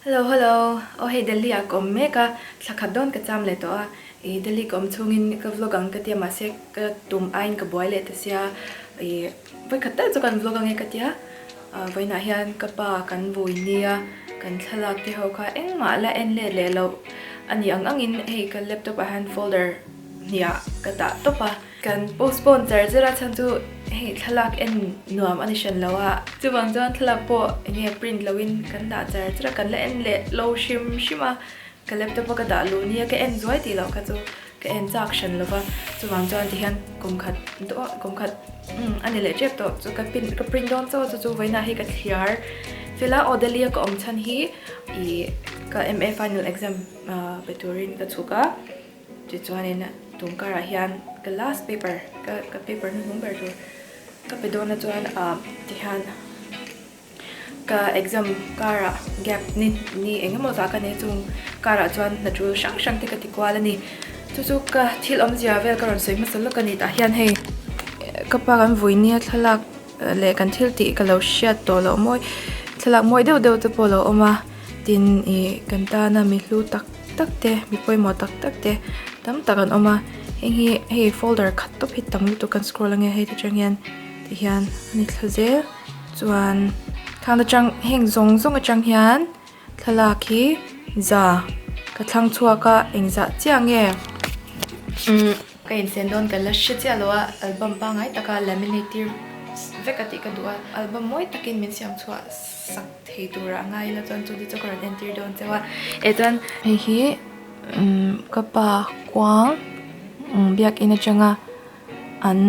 Hello hello aw hei Delhi ah ka awm mek a thla khat dawn ka cham leh tawh a ih Delhi ka awm chhungin ka vlog ang ka tia mahse ka tum aiin ka buai leh ta sia ih vawikhat tal chu kan vlog ange ka tia ah vawiinah hian ka pa kan vui nia kan thlalak te ho kha engmah la en let leh loh a ni ang angin hei ka laptop ah hian folder hniah ka dah tawp a. Kan postpone char char a chhan chu hei thlalak en nuam a ni hran lo a, chuvang chuan thlalak pawh eng nge print lo in kan dah char char a, kan la en leh lo hrim hrim a, ka laptop a ka dah luh nia ka en zuai tih loh kha chu ka en chak hran lo va, chuvang chuan tihian kum khat duah kum khat umm a ni leh tep tawh chu ka pin ka print dawn chauh a chu chu vawiinah hei ka thliar fel a, aw Delhi a ka awm chhan hi ih ka MA final exam pe turin ka chhuk a. Tichuanin tun karah hian ka last paper ka ka paper hnuhnung ber tur ka pe dawn a chuan ah tihian ka exam karah gap ni ni eng emaw zah ka nei chung karah chuan hna tul hrang hrang te ka ti kual a ni chu chu ka thil awmzia vel ka rawn sawi hmasa lawk a ni tah hian hei ka pa kan vui nia thlalak leh kan thil tih ka lo hriat tawh loh mawi thlalak mawi deuh deuh te pawh a lo awm a tin ih kan tana mi hlu tak tak te mi pawimawh tak tak te tam tak an awm a heng hi hei folder khat tawp hi tam lutuk kan scroll ange hei te tang hian ti hian a ni thla zel chuan khang atang heng zawng zawng atang hian thlalak hi za ka thlang chhuak a engzah chiah nge umm. Ka insen dawn ka la hre chiah lo a, album pangngai taka laminate tir vek a tih ka duh a, album mawi takin min siam chhuah sak thei turah a ngai ila chuan chumi chu ka rawn entir dawn cheu a, eh chuan hei hi umm ka pa kuang umm biakin atanga an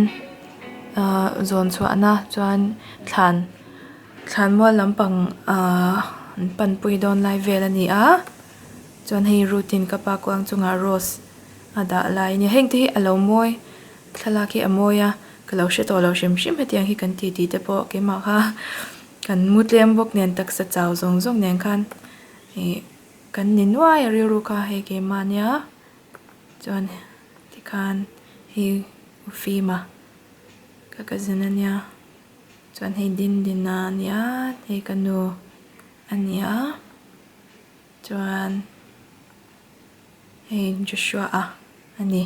ahh zawn chhuahna chuan thlan thlan mual lampang ahh an panpui dawn lai vel a ni a chuan hei root in ka pa kuang chungah rose. A dah lai ania heng te hi a lo mawi thlalak hi a mawi a ka lo hre tawh lo hrim hrim hetiang hi kan ti tih te pawh keimah kha kan mu tlem bawk nen taksa chau zawng zawng nen khan ih kan ni nuai a rilru kha hei keimah ania chuan tikhan hei u fima ka cousin ania chuan hei dindina ania hei ka nu ania chuan. Hei Joshua a a ni.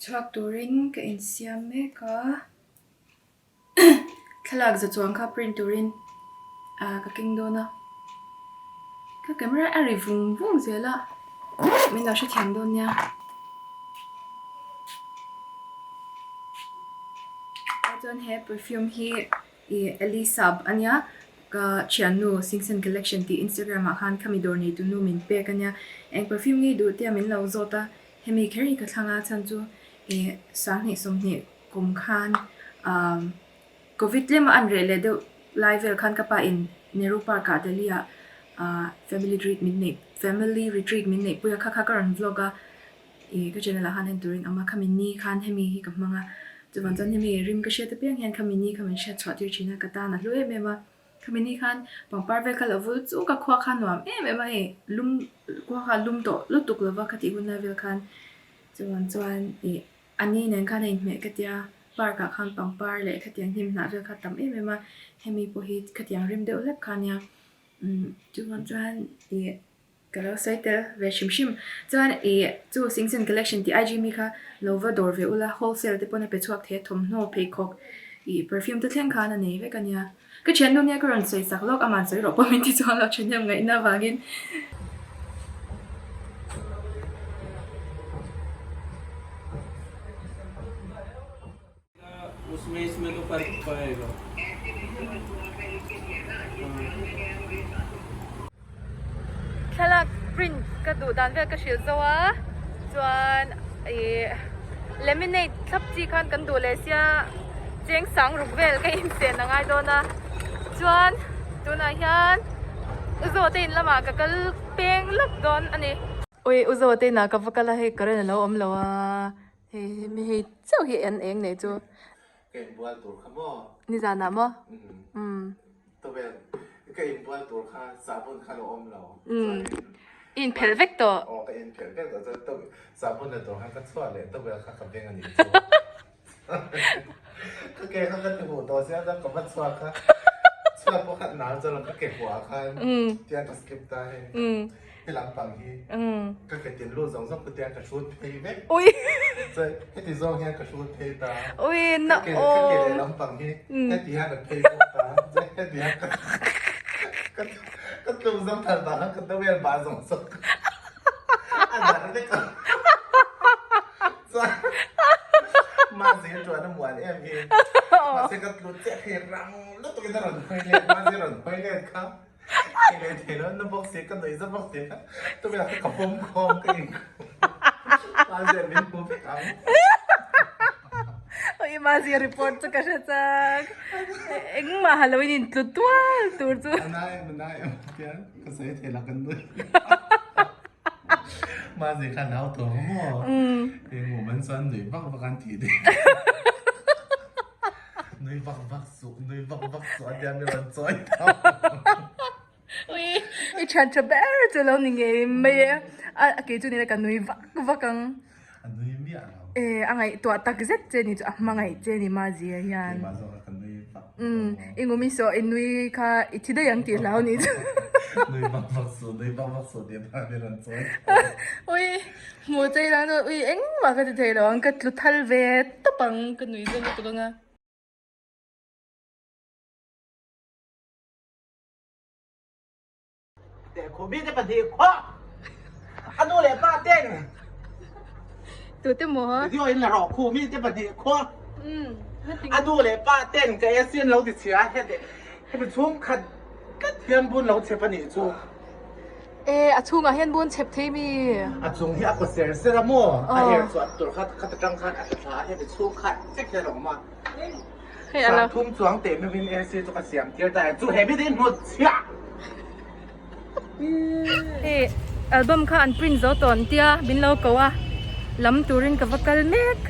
Chhuak turin ka insiam mek a, thlalak za chuang kha print turin ah ka keng dawn a, ka camera a ri vung vung zel a, min lo hrethiam dawn nia. Chuan he perfume hi. Ih Elisab a nia, ka thiannu Singsen Collection tih Instagram ah khan khami dawr neitu nu min pek a nia, eng perfume nge i duh tia min lo zawt a, hemi kher hi ka thlang a chhan chu ih 20 20 kum khan umm Covid tlem a an reh leh deuh lai vel khan ka pa in Nehru Park ah Delhi ah ah family retreat min neih family retreat min neih pui a kha kha ka rawn vlog a. Ih ka channel ah khan en turin awm a, khami ni khan hemi hi ka hmang a, chuvang chuan hemi rim ka hriat apiang hian khami ni kha min hriat chhuah tir thin a, ka tan a hlu em em a, khami ni khan pangpar vel kha lo vul chu ka khua kha nuam em em a hei lum khua kha lum tawh lutuk lova kha tih hun lai vel khan chuvang chuan ih a ni nen khan a inhmeh ka tia park ah khan pangpar leh khatiang hnim hnah vel kha tam em em a, hemi pawh hi khatiang rim deuh hlek kha ania umm chuvang chuan ih. Ka lo sawi tel ve hrim hrim. Chuan ih chu Singsen Collection tih IG mi kha lo va dawr ve ula, wholesale te pawn a pe chhuak thei a, thawmhnaw, pheikhawk ih perfume te thleng khan a nei vek a nia. Ka thiannu nia ka rawn sawi sak lawk, aman sawi rawh pawh min ti chuang lo thahnem ngaihna avangin. Thlalak print ka duh dan vel ka hrilh zo a chuan ih laminate thlap chi khan kan duh leh sia cheng sang ruk vel ka inchen a ngai dawn a chuan tunah hian u zawh te in lamah ka kal peng lawk dawn a ni. Ui u zawh te inah ka va kal a hei current a lo awm lo a. Hei hemi hei chauh hi an eng nei chu. Ka inbual tur kha maw? Nizanah maw? Umm. Tawvel ka inbual tur kha sahbun kha lo awm lo. Umm. I inphelh vek tawh. Aw ka inphelh vek tawh chuan tawvel sahbun la tur khan ka chhuah leh tawvel kha ka beng a nih chu. Ka ke kha ka ti huh tawh sia chuan ka va chhuak kha. Tawel pawh kha nal zawk lo ka ke huah khan tiang ka slip ta hei. He lampang hi ka ke tin lut zawng zawng ku tiang ka hrut phei vek. Chuan heti zawng hian ka hrut phei ta. Ka ke ka ke leh lampang hi heti hian a phei bawk ta. Chuan heti hian ka ka tluk zawng thal vang khan ka tawel bah zawng zawng a darh vek a. Chuan mahse chuan a muan em hi. Mahse ka tlu chiah khi rang lutuk in a rawn hawi let mahse rawn hawi let kha thei leh thei lo na bawk si ka nuih za bawk si kha chuvela kha ka pawm khawm ka in mahse min hmu vek ang. Oi mahse report chu ka hre chak engmah ha lo in in tlu tual tur chu. A nai em a nai em tiang ka sawi thei la ka nui. Mahse khan hau tawh ang maw? Eng u man chuan nui vak vak an tih daih. Nui vak vak suh, nui vak vak suh a tia mi rawn chawi tho. Ui, i thian tha ber chu lo ni ngei mai e. A kei chu nila ka nui vak vak ang. A nui miah lo. E, a ngaihtuah tak zet che ni chu a hmangaih che ni Mazia hian. Keimah zawk a ka nui vak. Umm, i ngum i saw i nui kha i thi daih ang tih hlau ni chu. Nui vak vak suh, nui vak vak suh tih dan hi rawn chawi tho. Ui, hmuh che ila chuan ui engmah ka ti thei lo ang, ka tlu thal ve tawp ang, ka nui zawk lutuk ang a. Tute maw? E a chhungah hian bun chep thei mi? Hei a lo. Hei album kha an print zo tawh an tia min lo ko a lam turin ka va kal mek.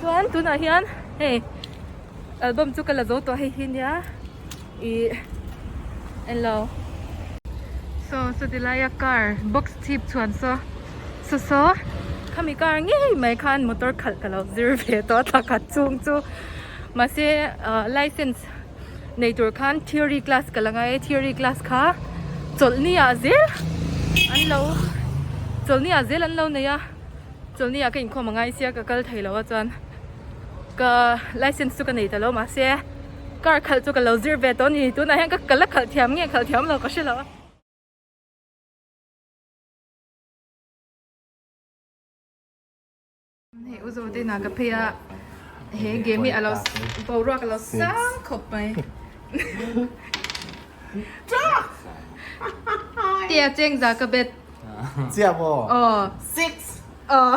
Chuan tunah hian hei album chu ka la zo tawh hei hi nia ih englo saw saw ti laia car box chhip chhuan saw saw saw khami car ngei mai khan motor khalh ka lo zir ve tawh a thla khat chhung chu mahse ah license nei tur khan theory class ka la ngai a theory class kha chawlhni ah zel an lo chawlhni ah zel an lo nei a. Chawlhni ah ka inkhawm a ngai sia ka kal thei lo a chuan ka license chu ka nei ta lo mahse car khalh chu ka lo zir ve tawh a ni tunah hian ka la khalh thiam nge khalh thiam lo ka hre lo a. Hei u Zawte inah ka phei a he game hi a lo boruak a lo sang khawp mai. Tia cheng za ka bet. Chiah maw? Aw. Six. Aw.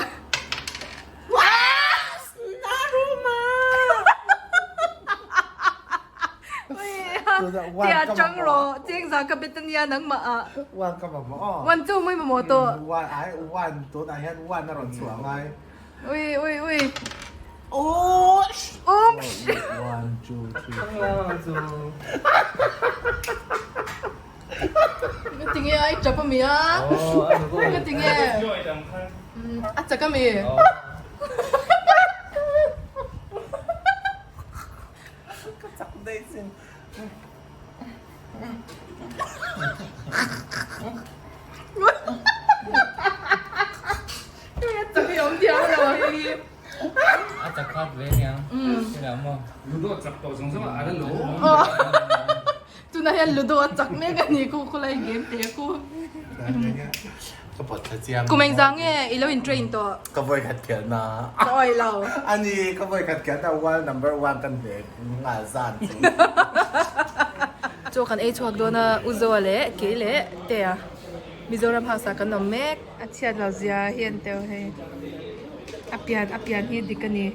Tia chang rawh cheng za ka bet ania nangmah ah. One ka mamawh aw. One chu mawi mamawh tawh. One ai one tunah hian one a rawn chhuah ngai. Ui ui ui. Oosh. Oops. One two three four. Ka ti nge ai tap ami a. Ka ti nge. A chak ami. Ka chak daih sin. A chak hi awm thiam lo hi. A chak khat ve nia. Hela maw. Ludo chak tawh zawng zawng a la lo. Tunah hian ludo a chak mek a ni khu khawlai game te khu. Ka pawt thla chiang. Kum engzah nge i lo in train tawh? Ka vawi khat khelh na. Ka awih lo. A ni, ka vawi khat khelh na world number one kan ve nghal zan chu. Chaw kan ei chhuak dawn a, U Zoa leh kei leh Tea Mizoram house ah kan awm mek. A chhiat lo zia hi an teuh hei. A pian a pian hi dik a ni.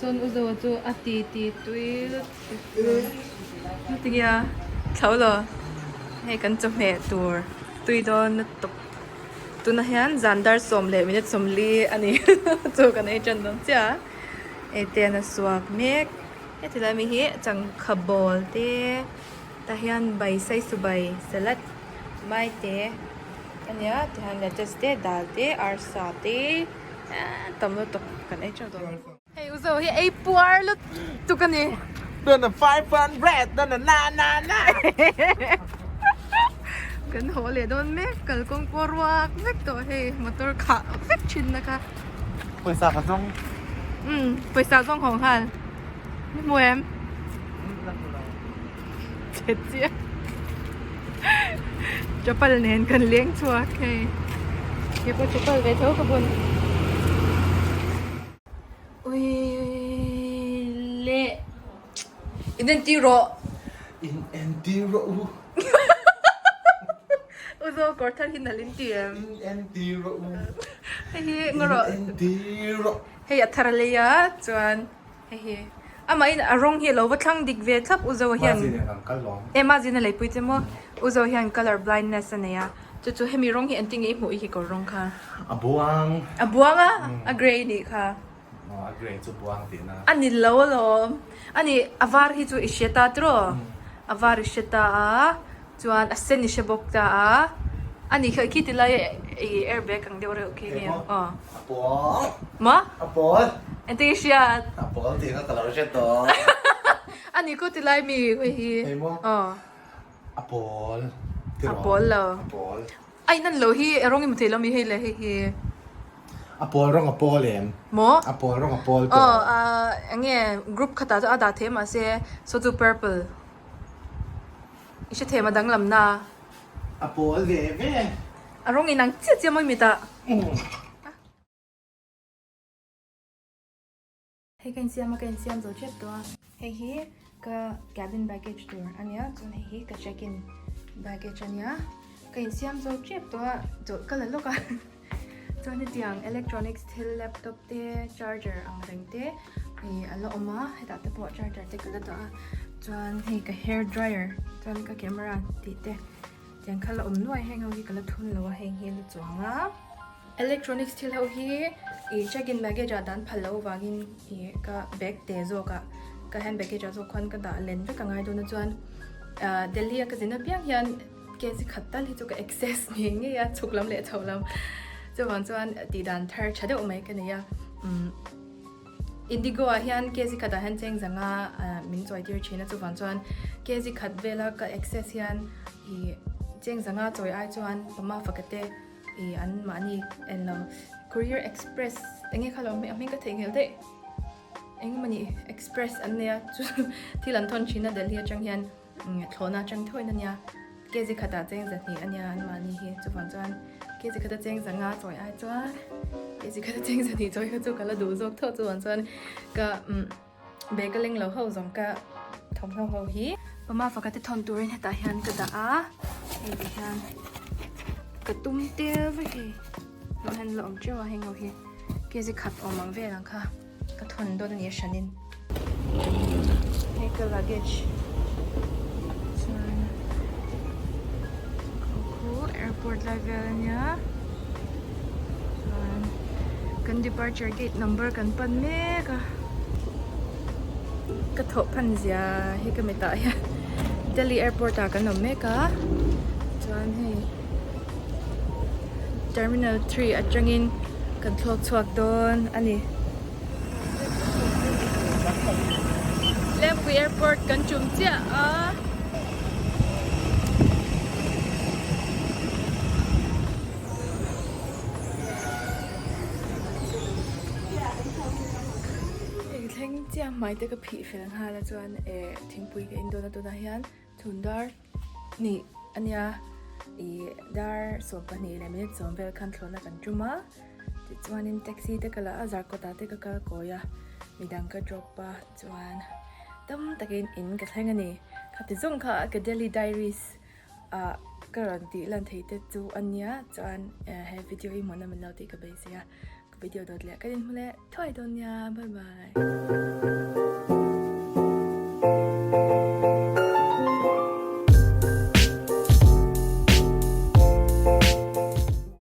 sawn u Zoa chu a ti ti tui lutuk Tinge a thlo lo hei kan chawhmeh tur tui dawn lutuk tunah hian zan dar sawm leh minute sawmli a ni chu kan ei tan dawn chiah a ei te an a suak mek heti lai mi hi changkha bawl te tah hian bai saisu bai salad mai te a nia tihian lettuce te dal te arsa te tam lutuk kan ei teuh dawn. Hei u zo hi ei puar lutuk a ni. Tuna 500 tuna na na na. Kan haw leh dawn mek kalkawng pawh ruak vek tawh hei motor khah vek thin na kha. Pawisa ka zawng. Umm pawisa zawng haw nghal. Ni hmu em? Che chiah. Chapal nen kan leng chhuak hei. Kei pawh chapal ve tho ka bun. Ui le in entir rawh. In entir rawh u. U zo kawr thar hi nalh in ti em? In entir rawh u. Hei hi ngaw rawh. In entir rawh. Hei a thar a lei a chuan hei hi amah in a rawng hi a lo va thlang dik ve thlap U Zoa hian. Mazin an kal lawm. E Mazin a leipui che maw? U Zoa hian colour blindness a nei a. Chu chu hemi rawng hi engtin nge i hmuh i hi kawr rawng kha? A buang. A buang a? A grey nih kha. Aw a grey chu buang tihna. A ni lo alawm. A ni a var hi chu i hre ta tiraw? A var i hre ta a, chuan a sen i hre bawk ta a. A ni kha khi tilai i airbag ang deuh reuh khi nge aw. A pawl. Maw? A pawl. Engtin i hriat? A pawl tih kha ka lo hre tawh. A ni khaw tilai mi hei hi. Hei maw? Aw. A pawl. A pawl lo. A pawl. A in an lo hi a rawng i hmu thei lo mi hei le hei hi. A pawl rawng a pawl em? Maw? A pawl rawng a pawl tawh. Aw a eng nge group khatah chu a dah thei mahse saw chu purple. I hre thei ma danglam na. A pawl ve ve. A rawng inang chiah chiah mawi mitah. Hei ka insiam a, ka insiam zo tep tawh a. Hei hi ka cabin baggage tur a nia, chuan hei hi ka check in baggage a nia. Ka insiam zo tep tawh a, chawlh ka la lawk a. Chuan hetiang electronics thil laptop te, charger ang reng te ih a la awm a, hetah te pawh charger te ka la dah a. Chuan hei ka hair dryer chuan ka camera tih te tiang kha la awm nuai heng ho hi ka la thun lo a, heng hi a la chuang a. Electronics thil ho hi ih check in baggage ah dan phal loh vangin ih ka bag te zawk ah ka hand baggage ah zawk khuan ka dah len vek a ngai dawn a chuan ah Delhi a ka zin apiang hian kg khat tal hi chu ka excess ngei ngei a chhuk lam leh chho lam chuvang chuan tih dan thar tha deuh mai ka nei a umm Indigo ah hian kg khat ah hian cheng zanga min chawi tir thin a chuvang chuan kg khat vela ka excess hian ih cheng zanga chawi ai chuan pama fakate Ih an mahni en lo courier express eng nge kha lo a hming ka theihnghilh daih eng emaw ni express an nei a chu thil an thawn thin a Delhi atang hian thlawhna atang thawiin a nia kg khatah cheng zahnih a nia an mahni hi chuvang chuan kg khata cheng zanga chawi ai chuan kg khata cheng zahnih chawi kha chu ka la duh zawk tho chuvang chuan ka bag a leng lo ho zawng ka thawmhnaw ho hi pama faka te thawn turin hetah hian ka dah a hei ti hian ka tum tel vek hei hnawh hian la awm teuh a heng ho hi kg khat awm ang vel ang kha ka thawn dawn a ni a hranin hei ka luggage chuan khu airport lai vel a nia chuan kan departure gate number kan pan mek a ka thawh phan zia hi ka mitah hian Delhi airport ah kan awm mek a chuan hei terminal 3 atangin kan thlawk chhuak dawn a ni. Lengpui airport kan tum chiah a. Hei thleng chiah hmai te ka phih fel nghal a chuan eh thingpui ka in dawn a tunah hian chhun dar hnih a nia ih dar 12 leh minute 10 vel khan thlawhna kan tum a tichuanin taxi te ka la a zarkawt ah te ka kal kawi a midang ka drop a chuan tam takin in ka thleng a ni khati zawng kha ka Delhi diaries ah ka rawn tih lan theih te chu a nia chuan he video hi hmuhnawm in lo tih ka beisei a. Video dawt leh kan inhmu leh thuai dawn nia. Bye bye.